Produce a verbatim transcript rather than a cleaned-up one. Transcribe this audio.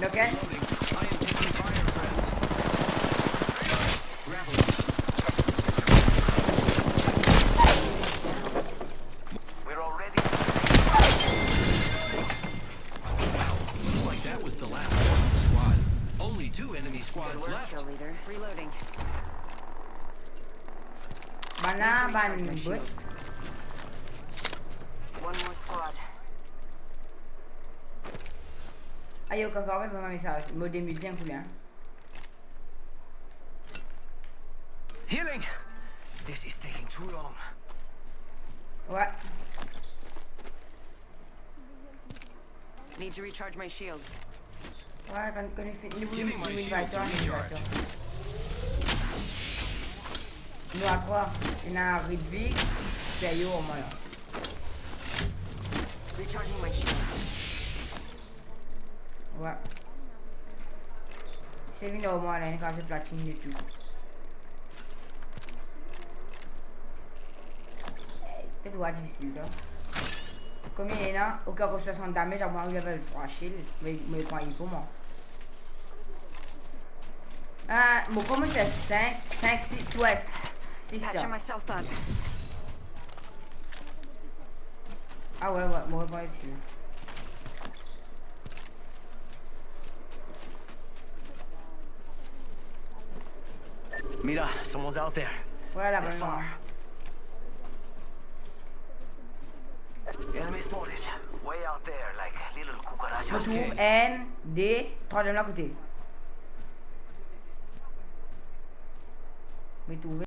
Ok. Reloading. I am taking fire, friends. Grappling. We're already. Wow, looks like that was the last one of the squad. Only two enemy squads left. Kill leader. Reloading. Bann la, bann bot. One more squad. Ayo, kan kan, avoy mwa mesaz. Mo de mil bien koule, hein. Healing! This is taking too long. Ouais. Need to recharge my shields. Ouais, kan, kan li fini, li, Giving my li, li, shields a li, recharge. Nou a trwa. Ena Ridvik, Sergio, mwa la. Recharging my shields. Ouais. Se vinn ar mwa la, enn kaz platine e tou. Eh, te trwa difisil, toi. Konbien ena? Ok, ankor swasant damage, avan ariv level trwa shield, me, me pran li pou mwa. Ah, mo koumans sink, sink, sis, ouais, sis sa. Patching myself up. Ah ouais, ouais, mo repran isi. Mira, someone's out there. Voilà, They're bon. far. Enemy spotted. Way out there, like little cucarachas. Mo trouv enn, de, trwaziem la kote.